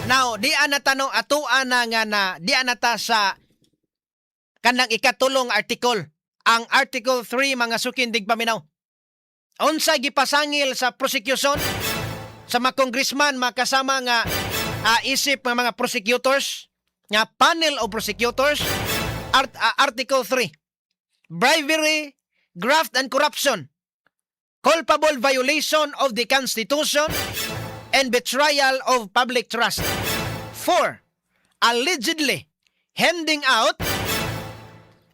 Now, di ana tanong atoa na nga na di ana ta sa kanang ikatulong article, ang Article 3, mga suking tigpaminaw. Unsa gipasangil sa prosecution sa mga congressman makasama nga isip ng mga prosecutors nga panel of prosecutors? Article 3: Bribery, graft and corruption, culpable violation of the Constitution and betrayal of public trust. 4. Allegedly handing out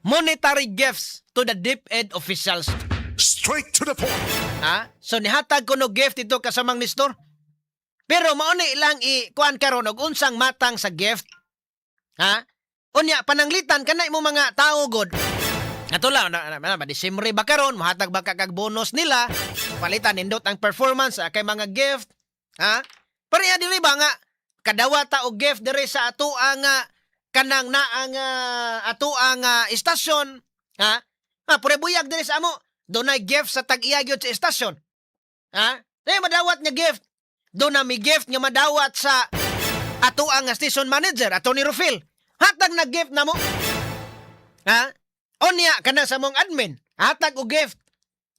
monetary gifts to the DepEd officials. Straight to the point. Ha? So nihatag ko no gift ito kasamang Nestor. Pero mao ni ilang i kuan karon og unsang matang sa gift. Ha? Unya pananglitan kanay mo mga tao god. Ato lang na, na, na, Disyembre ba karon, mohatag ba ka kag bonus nila? Palitan nindot ang performance kay mga gift. Ha? Pero ya dili ba nga kadawata og gift diri sa atoa nga kanang naa nga atoa nga istasyon, ha? Ha, pure buyag diri sa amo. Dunay gift sa tag-iya gyud sa istasyon. Ha? Dili madawat nga gift. Doon na may gift nga madawat sa atoa nga station manager, ato ni Rufil. Hatag na gift na mo. Ha? Unya kana sa mong admin. Hatag og gift.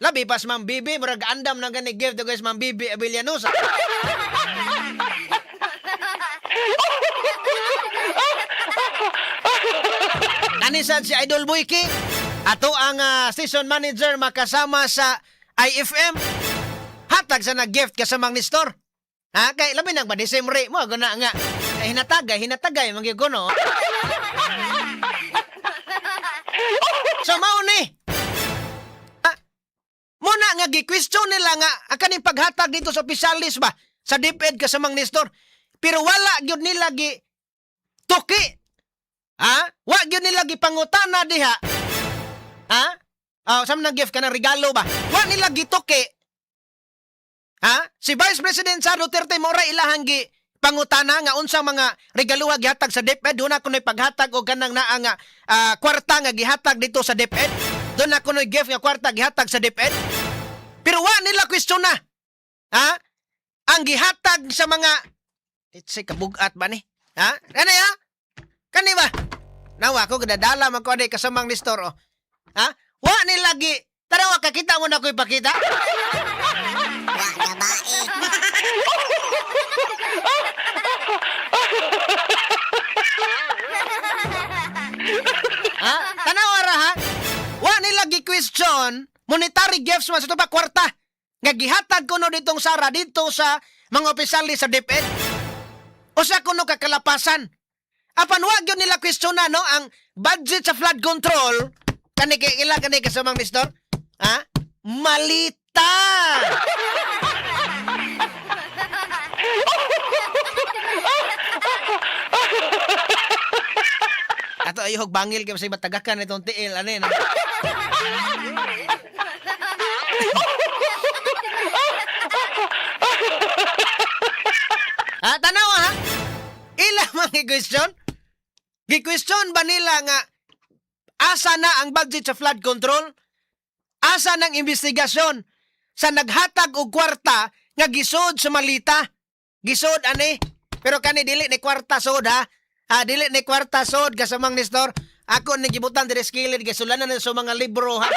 Labi pas Ma'am Bibi, murag andam na gani gift guys Ma'am Bibi Abelianosa. Kani sad si Idol Boyki, ato ang station manager makasama sa IFM. Hatag sa nag-gift kasamang Nestor. Ha? Kay labi nang ba Disyembre mo guna nga. Eh, hinatagay, hinatagay man gyud kuno. So mao ni. Ah, muna nga gi-question nila nga ang kaning paghatag dito sa opisyalis ba sa DepEd kasamang Nestor. Pero wala gyud nila gi tuki. Ha? Wa gyud nila gipangutana diha. Ha? Ah, sa nang gift ka ng regalo ba? Wa nila gituki. Ha? Si Vice President Sara Duterte mo ra ilahang gi pangutana nga unsang mga regaluha gihatag sa DepEd. Doon ako kuno'y paghatag og kanang naa nga kwarta nga gihatag dito sa DepEd. Doon ako kuno'y gift nga kwarta gihatag sa DepEd. Pero wa nila question na. Ha? Ang gihatag sa mga it's kabugat ba ni? Ha? Ano ya? Kani ba? Nawa ko gadadala man ko ani kasamang Nestor oh. Ha? Wa nila gi Tarawa kakita mo na ko ipakita. Wa na ba eh. Ha? Tanawa ra ha? Wa nila gi question monetary gifts man sa ito pa kwarta nga gihatag kuno ditong Sara dito sa mga opisyales sa DepEd. Usa kuno ka kalapasan. Apan wa gyud nila question na no ang budget sa flood control kani kay ila kani kasamang Nestor? Ha? Malita. Ato ay hog bangil kay sa matagakan itong tiil ano yun. Ha, tanawa ha? Ila mga question? Gi-question ba nila nga asa na ang budget sa flood control? Asa ng investigasyon sa naghatag og kwarta nga gisod sa malita? Gisod ani. Pero kani dili ni kwarta sod ha. Ha, dili ni kwarta sod kasamang Nestor. Ako ni gibutan diri sa kilid kay sulanan na sa mga libro ha.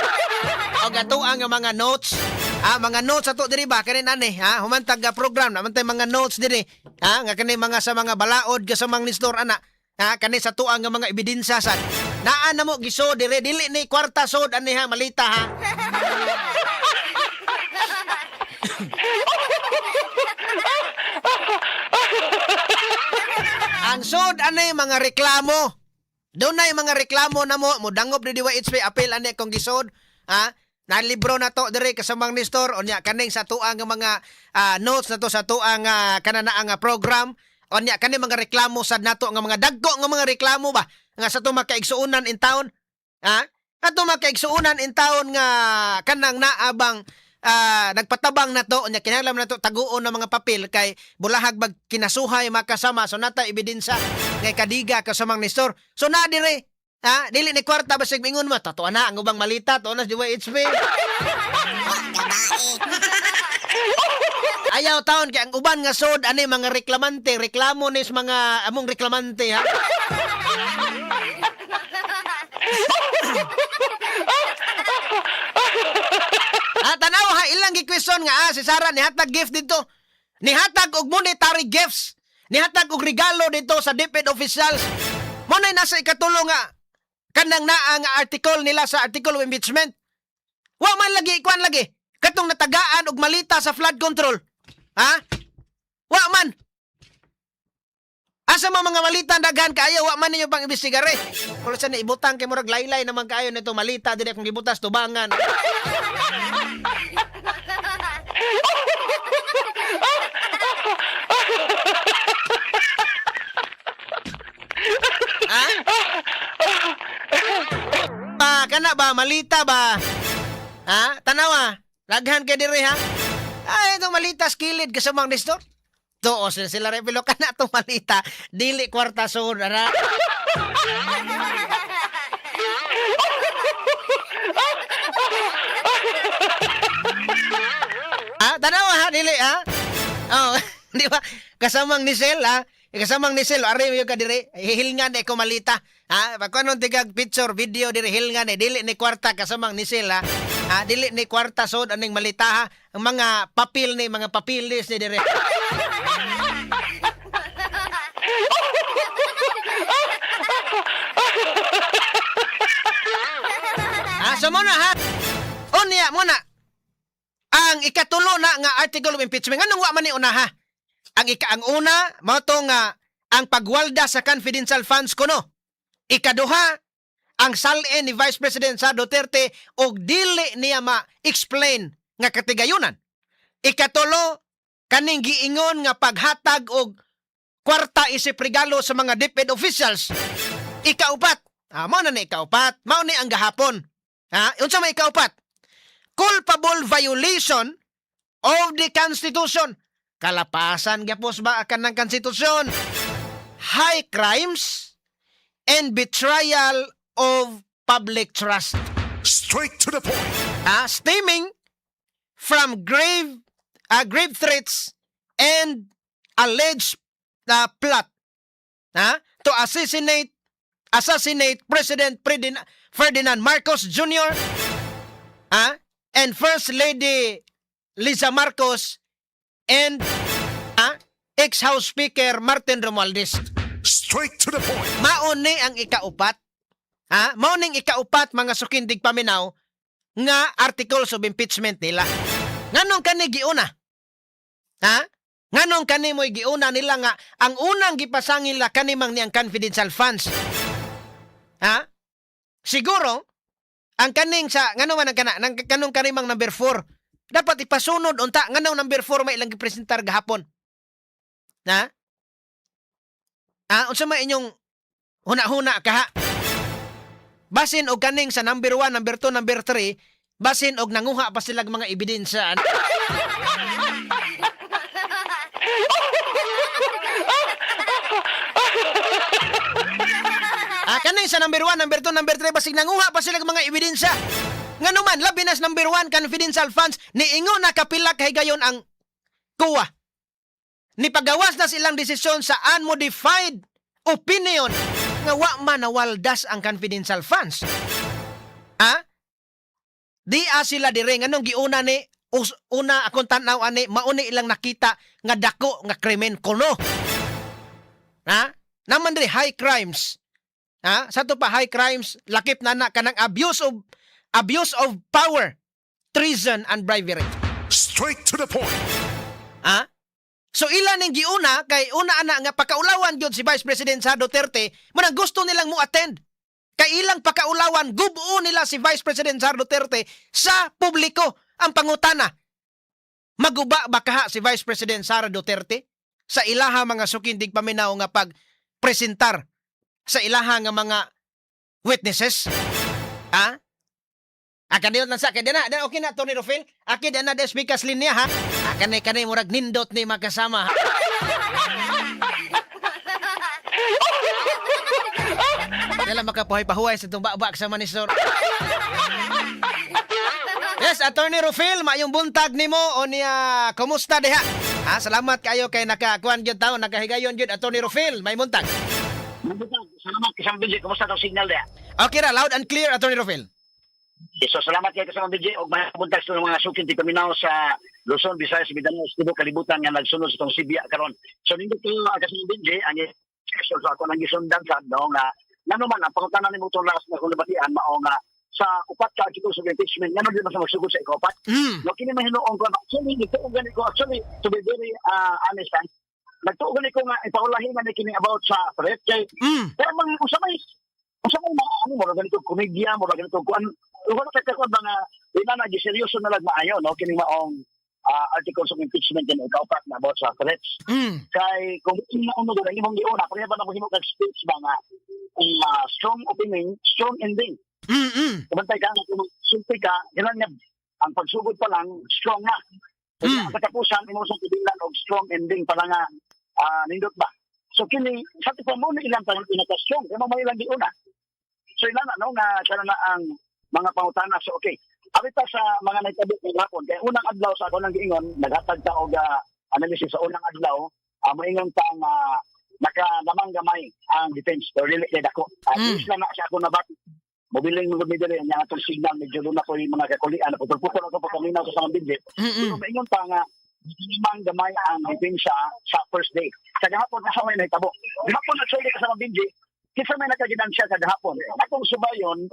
Og ato ang mga notes. Ah, mga notes ato diri ba kani nani ha, humantag ga program na man tay mga notes diri ha, nga kani mga sa mga balaod kasamang Nestor ana. Ha, kani sa tuang nga mga ebidensya sad. Naa na mo gisod diri, dili ni kwarta sod ani ha, malita ha. Ang sod ani mga reklamo. Dunay mga reklamo na mo, modangop ni DYHP appeal ani akong gisod, ha? Na libro na to diri kasamang Nestor, unya kaning sa tuang nga mga notes na to sa tuang kanana nga program, unya kani mga reklamo sad nato nga mga dagko nga mga reklamo ba nga sa to makaigsuonan in town, ha? Ato makaigsuonan in town nga kanang naabang nagpatabang na to, unya kinahanglan na to taguon ng mga papel kay bulahag bag kinasuhay makasama, so nata ebidensya ngay kadiga kasamang Nestor. So na dire ha, dili ni kwarta basig mingon mo totoo na ang ubang malita to na si DYHP. Wa na ba eh. Ayaw taon kay ang uban nga sod ani mga reklamante, reklamo ni sa mga among reklamante, ha. Ah, tanaw ha, ilang gi-question nga si Sara nihatag gift dito. Nihatag og monetary gifts. Nihatag og regalo dito sa DepEd officials. Mo na nasa ikatulo nga kanang naa nga article nila sa article of impeachment. Wa man lagi kuan lagi katong natagaan og malita sa flood control. Ha? Wa man. Asa man mga malita, daghan kaayo, wa man ninyo pang imbestigare. Wala sa ibutang kay murag laylay naman kaayo nito malita dire kung gibutas tubangan. Ha? Ba, kana ba malita ba? Ha? Tanawa. Daghan kay dire, ha. Ay, itong malita skilid kasamang Nestor. Tuos na sila rin, pero kana itong malita, dili kwarta soon, ara. Ah, tanawa ha, dili ha. Oh, di ba? Kasamang ni Sel ha. Kasamang ni Sel, ari mo ka dire, hilngan eh ko malita. Ha, pag kuno tigag picture, video dire hilngan eh dili ni kwarta, kasamang ni Sel, ha. Ha, dili ni kwarta sod aning malita, ha. Ang mga papel ni mga papilis ni dire. Ha, so muna ha. Unya muna. Ang ikatulo na nga article of impeachment, nganong wa man ni una, ha? Ang una mao to nga ang pagwalda sa confidential funds kuno. Ikaduha, ang sal-in ni Vice President Sara Duterte og dili niya ma-explain nga katigayunan. Ikatulo, kaning giingon nga paghatag og kwarta isip regalo sa mga DepEd officials. Ikaupat, mao na ni ikaupat, mao ni ang gahapon. Ha? Unsa may ikaupat? Culpable violation of the Constitution. Kalapasan gyapos ba akan ng konstitusyon? High crimes and betrayal of public trust. Straight to the point. Stemming from grave threats and alleged plot to assassinate President Ferdinand Marcos Jr. And First Lady Liza Marcos and ex-House Speaker Martin Romualdez. Straight to the point. Mao ni ang ikaupat. Ha? Mao ning ikaupat, mga sukindig paminaw, nga articles of impeachment nila. Nganong kani giuna? Ha? Nganong kani mo'y giuna nila nga ang unang gipasangil la kani mang niyang confidential funds? Ha? Siguro ang kaning sa ngano man ang kana nang kanong kani mang number 4 dapat ipasunod unta, nganong number 4 may ilang gipresentar gahapon. Na? Ah, unsa may inyong huna-huna kaha? Basin og kaning sa number 1, number 2, number 3, basin og nanguha pa sila mga ebidensya. Ah, kaning sa number 1, number 2, number 3, basig nanguha pa sila mga ebidensya. Ngano man, labi na sa number 1, confidential funds, niingon na kapila kay gayon ang COA. Ni pagawas na silang desisyon sa unmodified opinion nga wa man nawaldas ang confidential funds. Ha? Di a sila dire nganong giuna ni una akong tan-aw ani mauni ilang nakita nga dako nga krimen kuno. Ha? Naman diri high crimes. Ha? Sa to pa high crimes lakip na na kanang abuse of power, treason and bribery. Straight to the point. Ha? So ila ning giuna kay una ana nga pakaulawan gyud si Vice President Sara Duterte, manang gusto nilang mo attend. Kay ilang pakaulawan, gubuo nila si Vice President Sara Duterte sa publiko. Ang pangutana, maguba ba kaha si Vice President Sara Duterte sa ilaha, mga sukindig paminaw, nga pag presentar sa ilaha nga mga witnesses? Ha? Ah, kaniyot lang sa kay dana, dana okay na Tony Rofel. Aki dana des speakers linya, ha. Ah, kani kani murag nindot ni makasama, ha. Dala makapuhay-pahuay sa itong babak sa manisor. Yes, Attorney Rofel, maayong buntag nimo o niya, kumusta diha? Ah, salamat kayo kay nakakuan gyud taon, nakahigayon gyud, Attorney Rofil. Maayong buntag. Salamat, kasamang BJ. Kumusta tong signal diha? Okay ra, loud and clear, Attorney Rofil. So salamat kay kasamang BJ og maayong buntag sa mga suking tigpaminaw sa Luzon, Visayas, Mindanao, tibuok kalibutan nga nagsunod sa tong Sibya karon. So nindot to, kasamang BJ, ang so sa ako nang gisundan sa no nga ngano man ang pangutana nimo tong last na kung nabatian mao nga sa upat ka articles of impeachment, ngano di man sa magsugod sa ikaupat? No, kini mahinuon ko actually nagtuo gani ko, actually, to be very honest, ha, nagtuo gani ko nga ipaulahin man ni kini about sa threat kay pero mang usa may mga ano mo ganito komedya mo ganito kuan wala ka kuan ba nga ina na giseryoso na lang maayo no kini maong articles of impeachment din ikaupat na about sa threats kay kung ina uno gani imong giuna pareha ba na mo himo kag speech ba nga strong opening, strong ending? Kumantay ka nga kung sulti ka ginan nga ang pagsugod pa lang strong na. Ang katapusan imo sa tibilan og strong ending para nga nindot ba. So kini sa tipo mo ni ilang pa pinaka strong kay mo ilang giuna. So ilan na no nga kana na ang mga pangutana. So okay. Abita sa mga nagtabot ng hapon kay unang adlaw sa ako nang giingon naghatag ta og analysis sa unang adlaw, moingon ta nga nakalamang gamay ang defense pero dili kay dako. At least na na siya ako nabati. Mobiling mo gud dili nya atong signal medyo doon ako yung mga kakulian putol-putol ako pagkaminaw sa mga bidget. Pero maingon pa nga limang gamay ang depensa sa first day. Sa gahapon na may nahitabo. Gahapon actually sa mga binji, kinsa may nakaginansya sa gahapon? Atong subayon,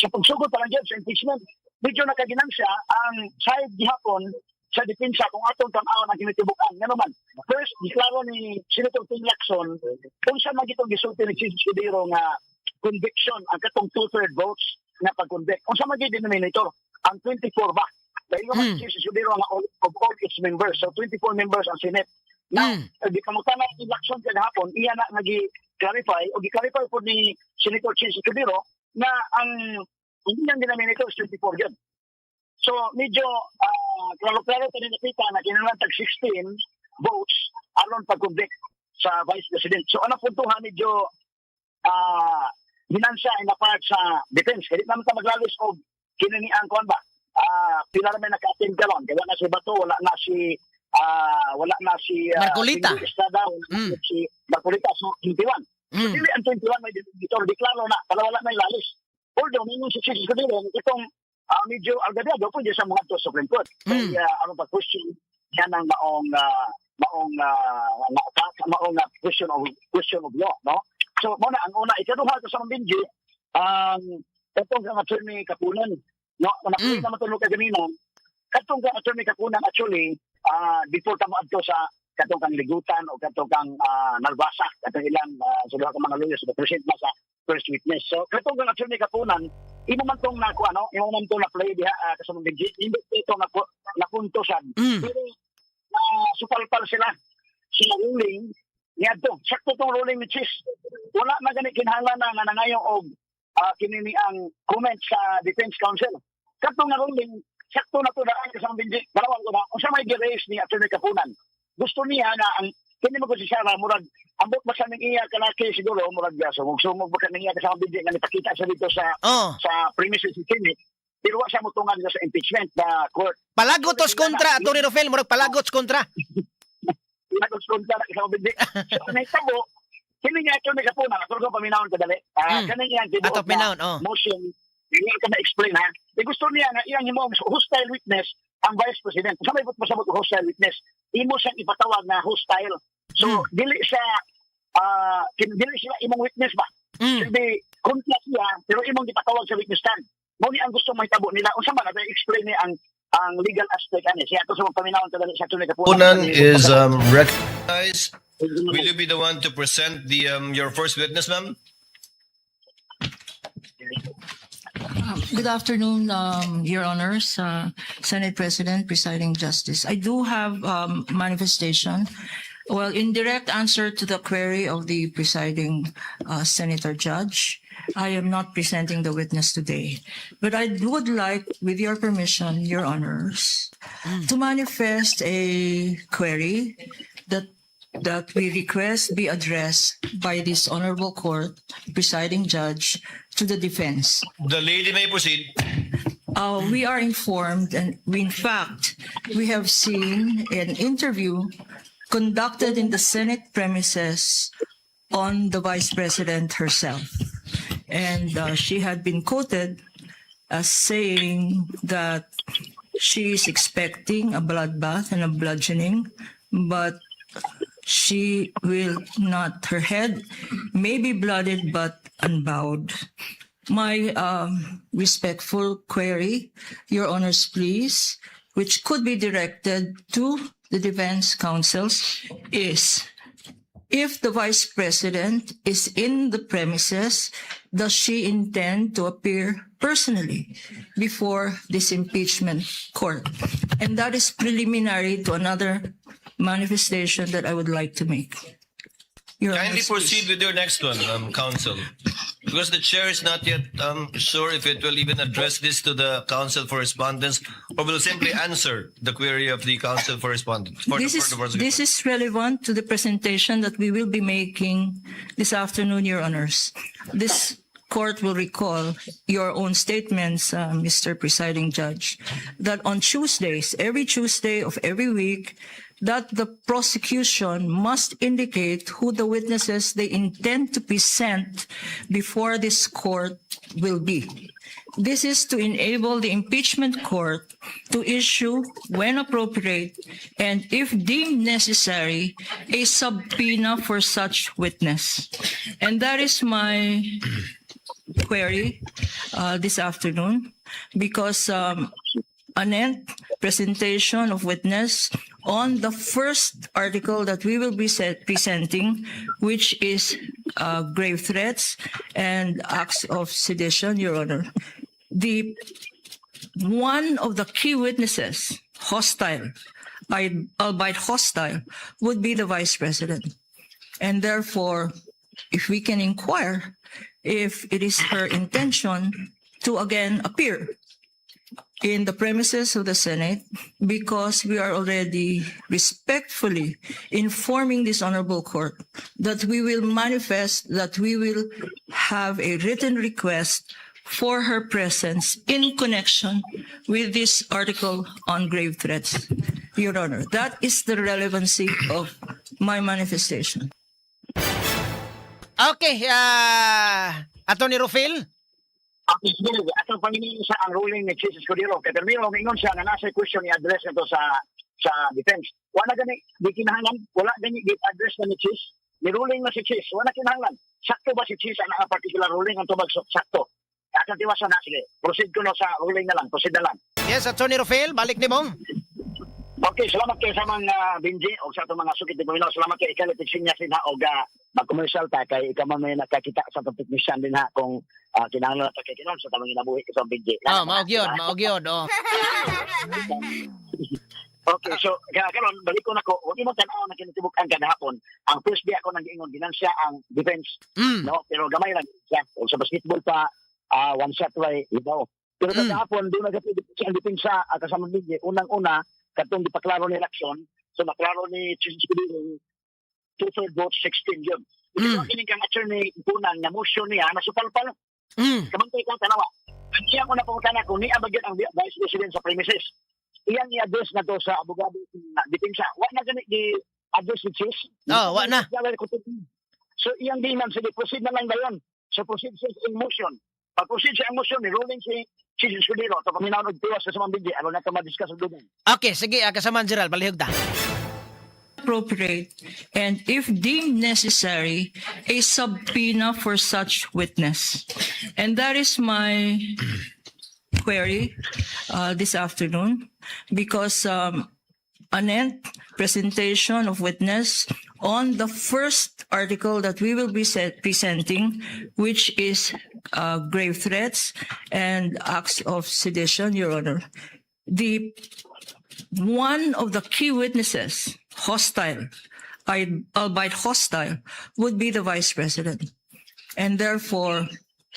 sa pagsugod pa lang dyan sa impeachment, medyo nakaginansya ang side gihapon sa depensa kung atong tan-awon ang kinitibukan. Nga naman, first, giklaro ni Senator Ping Lacson kung sa magitong gisulti ni Chiz Escudero nga conviction ang katong two-third votes nga pag-convict. Kung sa magiging denominator, ang 24 ba? Dahil nga Chiz Escudero nga all, of all its members. So 24 members ang Senate. Now, di pangutana ni Lacson kagahapon, iya na nagi-clarify o gi-clarify po ni Senator Chiz Escudero na ang hindi niyang denominator is 24 yun. So medyo klaro-klaro ito nakita na kinahanglan tag 16 votes aron pag-convict sa Vice President. So ano puntuhan medyo ginansya in a part sa defense. Kaya di naman ta maglalis og kini ni ang kuan ba. Pila ra may naka-attend karon. Kaya wala na si Bato, wala na si Marcolita. Jinggoy Estrada, wala na si Marcolita, so 21. Dili ang 21 may denominator, di klaro na, para wala na ilalis. Although, mingon si Chiz Escudero, itong medyo algadyado pwede sa mga to Supreme Court. Kaya ano pa question, yan ang maong question of law, no? So, mao na ang una, ikaduha ko sa mga Benji, ang itong kang Attorney Kapunan, no? Nakuha naman tulog ka ganina, katong kang Attorney Kapunan actually, before ta moadto sa katong kang Ligutan o katong kang Narvasa, katong ilang sa duha ka mga lawyers present na sa first witness. So katong kang Attorney Kapunan, imo man tong naku ano, imo man tong na-play diha sa mga Benji, hindi ito na napunto sad. Pero na supalpal sila sa ruling niadto. Sakto tong ruling ni Chiz. Wala na gani kinahanglan na nga nangayo og kini ni ang comment sa defense counsel. Katong nga ruling sakto na to daan sa Benji. Balawan ko na unsa may gi-raise ni Attorney Kapunan. Gusto niya na ang kini mo si Sara murag ambot ba sa ning iya kanaki siguro murag sumog-sumog ba kaning iya sa Benji nga nipakita sa dito sa sa premises ni Senate pero wa siya motungan sa impeachment na court. Palagotos kontra, Attorney Rofel, murag palagots kontra. Palagots kontra na sa Benji. So nahitabo kini nga Attorney Kapunan ako ko paminawon kadali. Kani iyang tibuok Ato na paminawon, oh. motion hindi ko ma-explain ha. Eh, gusto niya nga iyang himong hostile witness ang Vice President. Sa may pasabot og hostile witness, imo siyang ipatawag na hostile. So dili siya dili sila imong witness ba? Hindi kontra siya pero imong gipatawag sa witness stand. Mao ni ang gusto mahitabo nila. Unsa man na explain ni ang legal aspect ani. Siya ato sa mga paminawon kadali sa Attorney Kapunan. Kapunan is recognized. Will you be the one to present the your first witness, ma'am? Good afternoon, Your Honors, Senate President, Presiding Justice. I do have manifestation. Well, in direct answer to the query of the presiding Senator Judge, I am not presenting the witness today. But I would like, with your permission, Your Honors, to manifest a query that we request be addressed by this honorable court, presiding judge, to the defense. The lady may proceed. We are informed, and we, in fact, we have seen an interview conducted in the Senate premises on the Vice President herself. And she had been quoted as saying that she is expecting a bloodbath and a bludgeoning, but she will not, her head may be blooded but unbowed. My respectful query, Your Honors, please, which could be directed to the defense counsels, is if the Vice President is in the premises, does she intend to appear personally before this impeachment court? And that is preliminary to another manifestation that I would like to make. Your Kindly Honors, proceed please. With your next one, counsel. Because the chair is not yet sure if it will even address this to the counsel for respondents or will simply answer the query of the counsel for respondents. For This the, is, for the prosecutor. this is relevant to the presentation that we will be making this afternoon, Your Honors. This court will recall your own statements, Mr. Presiding Judge, that on Tuesdays, every Tuesday of every week, that the prosecution must indicate who the witnesses they intend to present before this court will be. This is to enable the impeachment court to issue, when appropriate, and if deemed necessary, a subpoena for such witness. And that is my query this afternoon because anent presentation of witness on the first article that we will be presenting, which is grave threats and acts of sedition, Your Honor. The one of the key witnesses, hostile, albeit hostile, would be the Vice President. And therefore, if we can inquire if it is her intention to again appear in the premises of the Senate, because we are already respectfully informing this honorable court that we will manifest that we will have a written request for her presence in connection with this article on grave threats. Your Honor, that is the relevancy of my manifestation. Okay, Attorney Rufil? Okay, sige, atong panginin sa ang ruling ni Chiz Escudero. Kay pero mingon siya nga nasa question ni address nito sa defense. Wala gani di kinahanglan, wala gani di address na ni Chiz. Ni ruling na si Chiz, wala kinahanglan. Sakto ba si Chiz ang particular ruling ang tubag sakto? Atong tiwasan na, sige. Proceed ko na sa ruling na lang, proceed na lang. Yes, Attorney Rufil, balik nimo. Okay, salamat kay sa mga Benji o sa atong mga sukit ni Panginoon. Salamat kay ikaw sinya sin ha og mag-commercial ta kay ikaw man may nakakita sa atong technician din ha kung kinahanglan ta kay kinahanglan sa tamang ginabuhi sa Benji. Oh, mao gyud, mao gyud, oh. Okay, so kaya karon balik ko nako, wag mo tan-aw na kinatibuk-an kanahapon. Ang first day ako nang giingon ginansya ang defense, no? Pero gamay lang siya. O sa basketball pa, one shot way ibaw. Pero kagahapon di magapili ang depensa kasama Benji. Unang-una katong gipaklaro ni election, so naklaro ni Chiz Escudero, two-third vote, 16 yun. Ito mm. Kining kang attorney Punan nga motion niya nasupalpal. Kamantay kang tanawa. Ang iyang una pangutana kung niya ba gyud ang vice president sa premises. Iyang i-address na to sa abogado na depensa. Wa na gani i-address ni Chiz. Oh, wa na. So iyang di man, sige, proceed na lang dayon. So proceed siya in motion. Pag proceed siya ang motion, ni ruling si Chiz Escudero. Ito kami na tiwas sa mga bigli. Ano na ito ma-discuss ang dugang. Okay, sige, kasamaan Gerald, palihog ta. Appropriate and if deemed necessary, a subpoena for such witness. And that is my query this afternoon because anent presentation of witness on the first article that we will be presenting, which is grave threats and acts of sedition, Your Honor. The one of the key witnesses, hostile, albeit hostile, would be the Vice President. And therefore,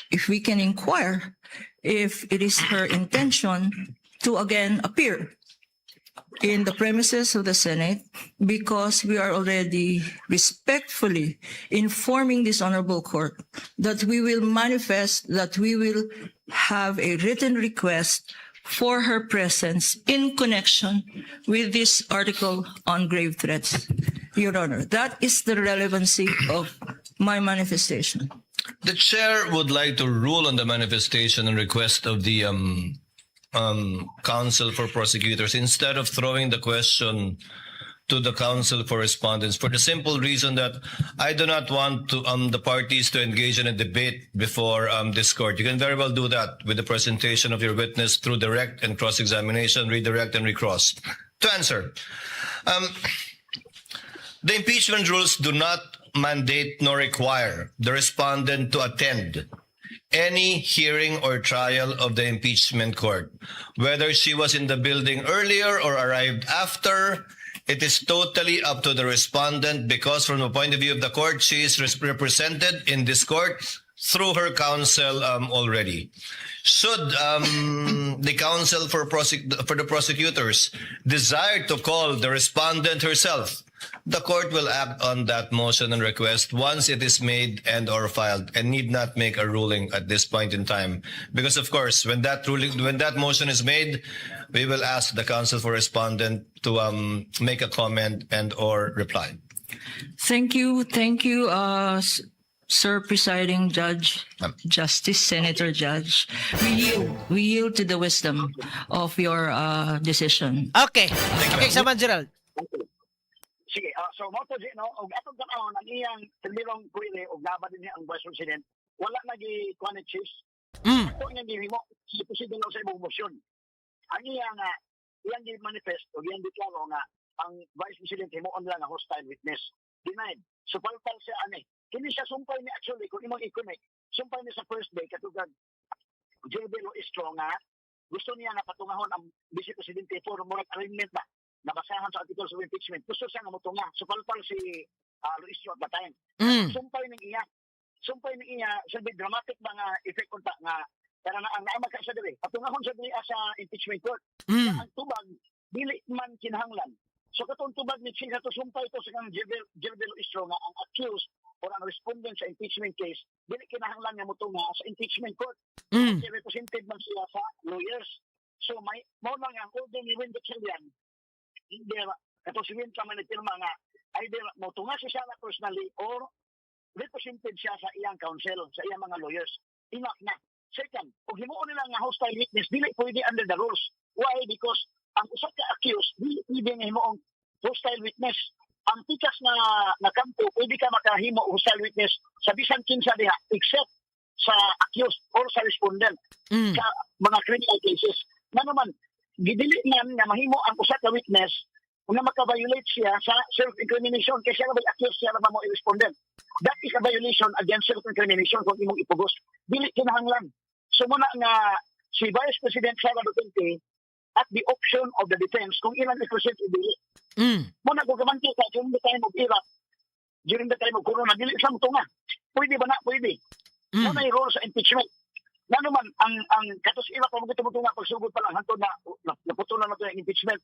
if we can inquire if it is her intention to again appear in the premises of the Senate, because we are already respectfully informing this honorable court that we will manifest that we will have a written request for her presence in connection with this article on grave threats. Your Honor, that is the relevancy of my manifestation. The chair would like to rule on the manifestation and request of the counsel for prosecutors instead of throwing the question to the counsel for respondents, for the simple reason that I do not want to the parties to engage in a debate before this court. You can very well do that with the presentation of your witness through direct and cross-examination, redirect and recross. To answer, the impeachment rules do not mandate nor require the respondent to attend any hearing or trial of the impeachment court. Whether she was in the building earlier or arrived after, it is totally up to the respondent, because from the point of view of the court, she is represented in this court through her counsel already. Should the counsel for the prosecutors desire to call the respondent herself, the court will act on that motion and request once it is made and or filed, and need not make a ruling at this point in time. Because of course, when that motion is made, we will ask the counsel for respondent to make a comment and or reply. Thank you, thank you, Sir Presiding Judge, Justice Senator Judge. We yield to the wisdom of your decision. Okay. Okay, sama Gerald. Okay. Sige, so mo to no, og atong tan-awon ang iyang primerong query og naba din niya ang Vice President, wala nagi kuan ni Chief. Ato nga gihimo si president sa imong motion. Ang iya nga iyang gi-manifest o iyang deklaro nga ang Vice President himuon lang nga hostile witness. Denied. So palpal siya ani. Kini siya sumpay ni, actually, kung imong i-connect, sumpay ni sa first day katugag Joven Luistro nga gusto niya nga patungahon ang Vice Presidente for murag arraignment ba, nabasahan sa articles of impeachment. Gusto siya nga motunga. So palpal si Luistro at that time. Sumpay ning iya. Sumpay ning iya, sabi dramatic ba nga effect unta nga pero na ang naama ka sa diri. Patungahon sa diri sa impeachment court. Ang tubag dili man kinahanglan. So katong tubag ni China to, sumpay to sa kang Gilbert Luistro nga ang accused or ang respondent sa impeachment case dili kinahanglan nga motunga sa impeachment court. Kasi represented man sila sa lawyers. So may mao lang ang order ni Win Gatchalian. Either kato si Win pa man nagpirma nga either motunga si Sara personally or represented siya sa iyang counsel, sa iyang mga lawyers. Enough na. Second, kung himuon nila nga hostile witness, dili pwede under the rules. Why? Because ang usa ka accused, dili pwede nga himuong hostile witness. Ang tikas na kampo, pwede ka makahimo og hostile witness sa bisan kinsa diha except sa accused or sa respondent sa mga criminal cases. Nga naman, gidili man nga mahimo ang usa ka witness nga maka-violate siya sa self-incrimination kay siya na ba'y accused, siya na ba mo respondent. That is a violation against self-incrimination kung imong ipugos. Dili kinahanglan. So muna nga si Vice President Sara Duterte at the option of the defense kung ilang i-present o dili. Muna kung kamanti ka during the time of Iraq, during the time of Corona, dili sa nga. Pwede ba na? Pwede. Muna yung role sa impeachment. Nga naman, ang katos Iraq, kung tumutunga, pagsugod pa lang, hantod na naputulan na ito yung impeachment.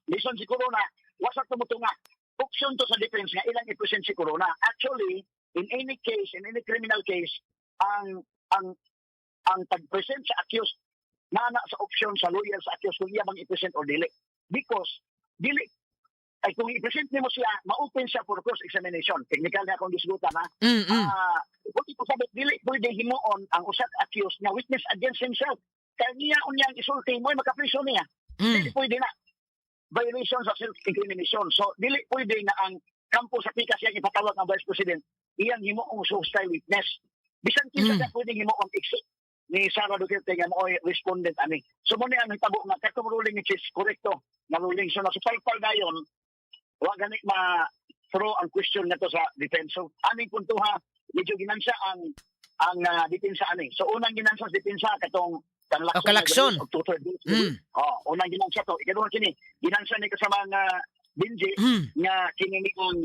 Lison si Corona, wasak tumutunga. Option to sa defense nga ilang i-present si Corona. Actually, in any case, in any criminal case, ang pag-present sa accused na sa option sa lawyer sa accused kung iya bang i-present or dili. Because dili ay kung i-present nimo siya, ma-open siya for cross-examination. Technical na akong disgutan ha. Ah, buti ko sabi, dili pwede himuon ang usa ka accused nga witness against himself. Kaya niya unyang isulti mo, makapriso niya. Dili pwede na. Violation sa self-incrimination. So, dili pwede na ang kampo sa pikas iyang ipatawag ang Vice President, iyang himuong hostile witness. Bisan kinsa ka pwedeng himuong except ni Sara Duterte nga mao'y respondent ani. So mo ni ang hitabo nga katong ruling ni Chief, korekto nga ruling. So nasupalpal dayon, wa gani ma throw ang question nato sa defense. So aming puntuha, medyo ginansa ang depensa ani. So unang ginansa sa depensa katong kanlakson. Oh, kalakson. Og two-third. Oh, unang ginansa to. Ikaduha kini, ginansa ni kasama nga Benji nga kini ni ang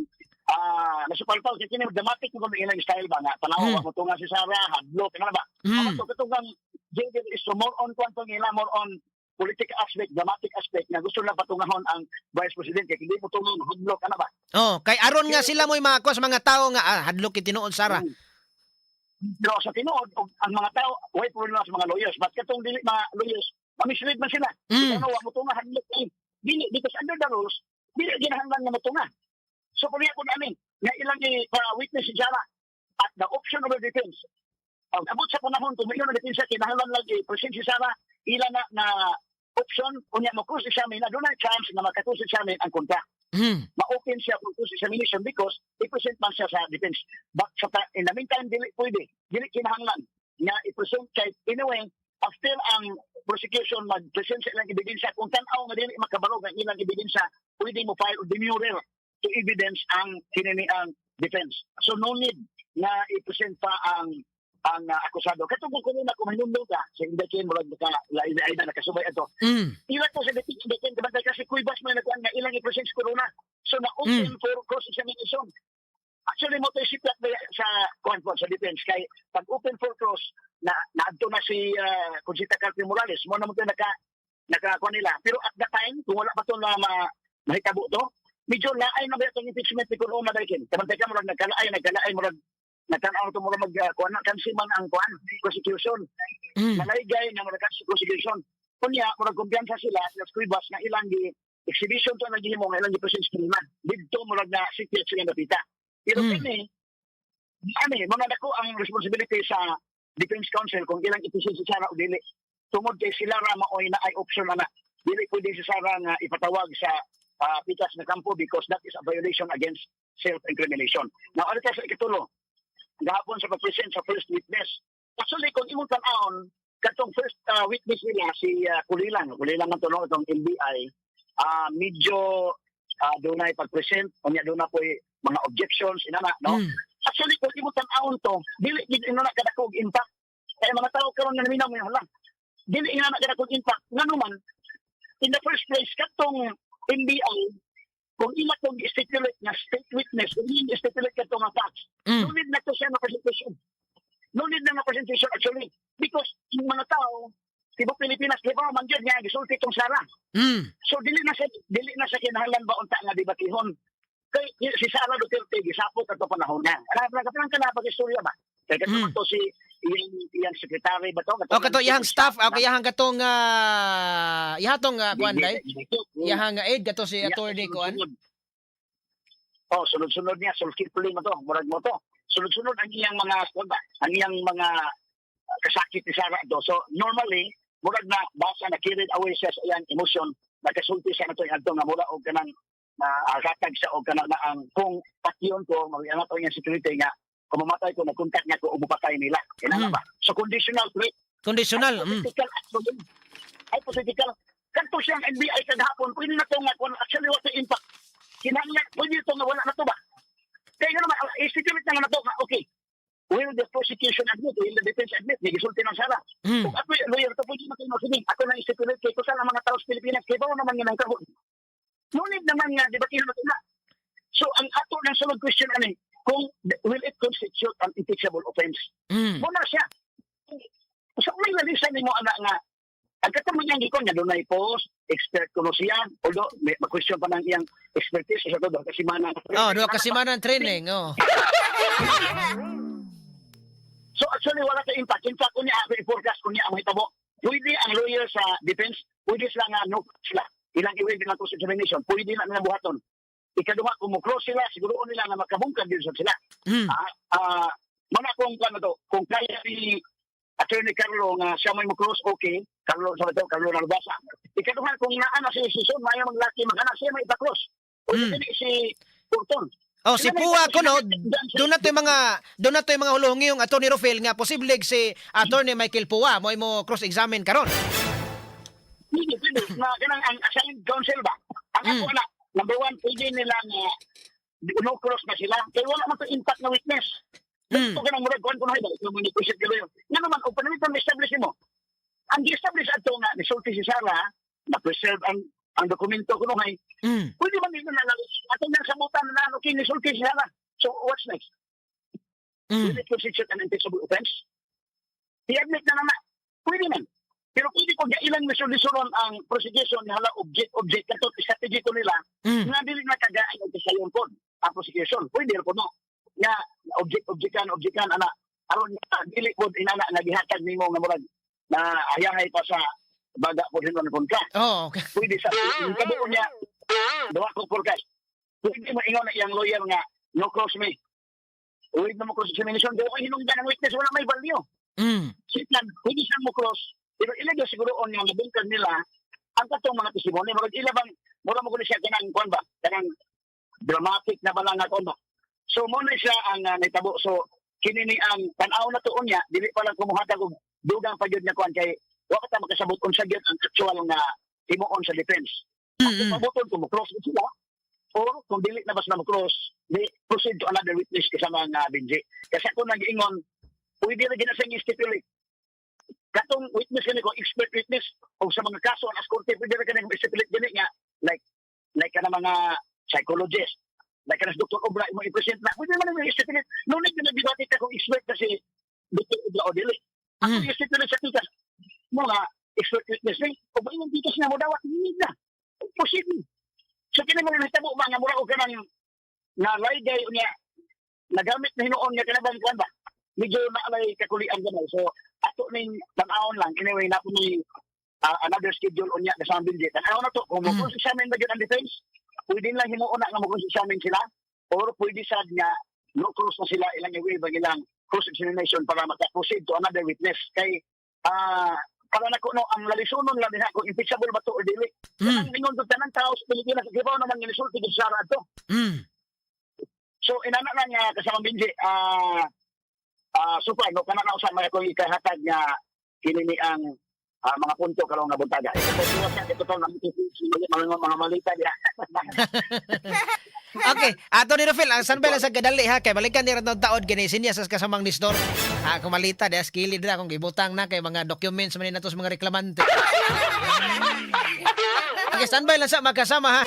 nasupalpal kay kini dramatic ko ilang style ba nga tanaw mo tunga si Sara, hadlok kana ba. Ato katong JD is more on kwan tong ila, more on political aspect, dramatic aspect nga gusto lang patungahon ang Vice President kay hindi mo tungan, hadlok kana ba. Oh, kay aron nga sila mo'y makakuha sa mga tao nga hadlok kay tinuod Sara. Pero sa tinuod og ang mga tao way problema sa mga lawyers, but katong dili mga lawyers Ma-mislead man sila. Ano, wa motunga, hadlok eh. Dili, because under the rules, dili ginahanglan nga motunga. So kung ko namin, nga ilang i-witness si Sara at the option of the defense. Ang abot sa panahon, kung mayon ang defense, kinahanglan lang i-present si Sara, ila na na option, unya mo cross examine, na doon chance na maka-cross examine ang kontra. Ma-open siya for cross examination because i-present man siya sa defense. But in the meantime, dili pwede, dili kinahanglan nga i-present kay anyway, after ang prosecution mag-present sa ilang ebidensya, kung tan-aw nga dili makabarog ang ilang ebidensya, pwede mo file o demurrer to evidence ang kinini ang defense. So no need na i-present pa ang akusado. Katong kung na kung hinumdum ka, sa hindi kayo murag naka, ay na nakasubay ato. Ila to sa defense, defense, bantay kasi Cuevas may nagkuhan nga ilang i-present sa Corona. So na-open for cross-examination. Actually, mo to siplat ba sa kuan po sa defense kay pag open for cross na naadto na si Conchita Carpio Morales mo na mo to naka kuan nila. Pero at the time kung wala pa to na mahitabo to, medyo laay na ba itong impeachment ni Corona dahil kabantay ka murag nagkalaay murag nagtanaw to murag mag kuan na kansi man ang kuan prosecution. Nalaygay nga murag kansi prosecution. Kunya murag kumpiyansa sila sa Cuevas na ilang gi exhibition to na gihimo nga ilang gi-present sa Corona. Didto murag na secret sila napita. Pero kini ani mga dako ang responsibility sa defense counsel kung ilang i-present si Sara o dili. Tungod kay sila ra maoy na ay option na na. Dili pwede si Sara nga ipatawag sa pikas na kampo because that is a violation against self-incrimination. Now, ano sa ikatulo? Gahapon sa pag-present sa first witness. Actually, kung imong tan-awon, katong first witness nila, si Kulilang, Kulilang man to, no, itong NBI, medyo doon na pag-present, unya doon na po mga objections, inana, no? Actually, kung imong tan-awon to, dili gid ino na kadako og impact. Kaya mga tao karon nga naminaw mo lang. Dili ina na kadako og impact. Ngano man, in the first place, katong NBI, kung ila tong stipulate nga state witness, kung ila stipulate katong nga facts, no need na to siya nga presentation. No need na nga presentation actually. Because yung mga tao, tibok Pilipinas, di ba, man gyud nga gisulti tong Sara. So dili na sa kinahanglan ba unta nga debatihon. Kay si Sara Duterte gisapot ato panahon na. Alam ka ka na pag istorya ba? Kay kato to si iyang secretary ba to? O kato iyang staff, o iyang katong iyang kuan day. Iyang aide kato si attorney kuan. Oh, sunod-sunod niya, sulkipli mo to, murag mo to. Sunod-sunod ang iyang mga kuan ba? Ang iyang mga kasakit ni Sara to. So normally, murag na basa na carried away siya sa iyang emotion, nakasulti siya na to yung adto nga mura og kanang na hatag siya og kanang na ang kung patyon ko, mag ano to iyang security nga kung mamatay ko, nagkontak niya ko umupatay nila. Inana ba? So conditional threat. Conditional. Ay, political actually. Ay, political. Kanto siyang NBI kagahapon, pwede na to nga, kung actually what the impact. Kinahanglan, pwede to nga wala na to ba? Kaya nga naman, i-stipulate na nga na to nga, okay, will the prosecution admit, will the defense admit, may gisulti ng Sara. Kung ako lawyer to, pwede na kayo makinig. Ako na i-stipulate kay total ang mga tao sa Pilipinas, kay bawa naman nga ng kahon. No need naman nga, di ba, na na. So, ang ato ng sunod question, ani, kung will it constitute an impeachable offense? Muna siya. So, may lalisan nimo ana nga ang katong niyang gikon nga dunay post, expert kuno siya, although may ma-question pa ng iyang expertise sa to kasi mana. Oh, 2 ka semana ang training, oh. So actually wala kay impact. In fact, unya ako i-forecast unya ang mahitabo. Pwede ang lawyer sa defense, pwede sila nga no sila. Ilang i-waive ng cross examination, pwede na nila buhaton. Ikaduha, kung mo-cross sila, siguro nila nga makabungkag din sa sila. Ah, ah, mana kung ano to, kung kaya ni Attorney Carlo nga siya may mo-cross, okay. Carlo sa to, Carlo Narbasa. Ikaduha, kung naa na si Sison, mayo maglaki magana siya may ipa-cross. O si Porton. Oh, si Pua kuno, doon na to yung mga hulungi yung Attorney Rofel nga posible si Attorney Michael Pua mo imo cross-examine karon. Hindi, pwede. Na, kanang ang assigned counsel ba? Ang ako na, number one, pwede nila nga no cross na sila. Kaya wala man to impact na witness. Ito ka nang murag, kuhan ko na ito, mga negotiate ka yun. Nga naman, o panalitan ma-establish mo. Ang gi-establish ato nga, nisulti si Sara, na-preserve ang dokumento ko nung ay, pwede man nila na atong nang sabutan na okay, nisulti si Sara. So, what's next? Will it constitute an impeachable offense? I-admit na naman. Pwede man. Pero pwede ko ilang misolisuron ang prosecution nga hala object object kato strategy ko nila nga dili na kagaan og kasayon pod ang prosecution. Pwede ra po no. Nga object object kan object kan ana aron nga dili pod inana nga gihatag nimo nga murag na ayahay pa sa Baga po din kung ka. Oh, okay. Pwede sa yung kabuo niya, duwa ko forecast. Pwede mo ingon na iyang lawyer nga, "No cross me." Uwid na mo cross examination, daw kay hinungdan ang witness, wala may value. Sitlan, pwede siyang mo cross, pero ila daw siguro on nga nabungkag nila ang katong mga testimony, murag ila bang, mura mo kuno siya kanang kuan ba, kanang dramatic na bala nga kuan ba. So mo na siya ang nahitabo. So kini ni ang tan-aw na tuon niya, dili pa lang kumuhatag og dugang pa gyud nga kuan kay wa pa ta makasabot unsa gyud ang actual nga himuon sa defense. Kung mabuton kung mo-cross sila or kung dili na basta mo-cross, di proceed to another witness kasama nga Benji. Kasi ako nang giingon, pwede ra gina sa stipulate katong witness kani ko expert witness o sa mga kaso ang korte pwede ra kani stipulate gani nga like kana mga psychologist, like kana si Dr. Obra imo i-present na pwede man nang stipulate. No need na nagdebate ka kung expert na si Dr. Obra o dili. Ako i-stipulate sa tikas mo nga expert witness ni o ba imong tikas nga mo dawat hindi na posible. So kini mo nahitabo ba nga mura og kanang na laygay unya nagamit na hinuon nga kanang kuan ba, medyo naalay kakulian gamay. So ato ning tan-awon lang. Anyway, na ni another schedule unya kasama Benji. Tan-awon na to kung mo examine ba gyud ang defense, pwede lang himuon na nga mo examine sila or pwede sad nga no cross na sila, ilang i-waive ang ilang cross examination para maka-proceed to another witness kay para nako no ang lalisunon lang diha kung impeachable ba to or dili. Kanang ingon to tanang tao sa Pilipinas kibaw naman nga nisulti gid sa ato. So inana lang nga kasama Benji, so far no kana na usa mga akong ikahatag nga kini ni ang mga punto karong nga buntaga. Ito sa ito to mga mga malita diha. Okay, ato ni Rufil, ang sanbay lang sa gadali ha, kay balikan ni ratong taod kini sinya sa kasamang Nestor. Ha, kung malita diha skilid ra kung gibutang na kay mga documents man ni nato sa mga reklamante. Okay, standby lang sa magkasama ha.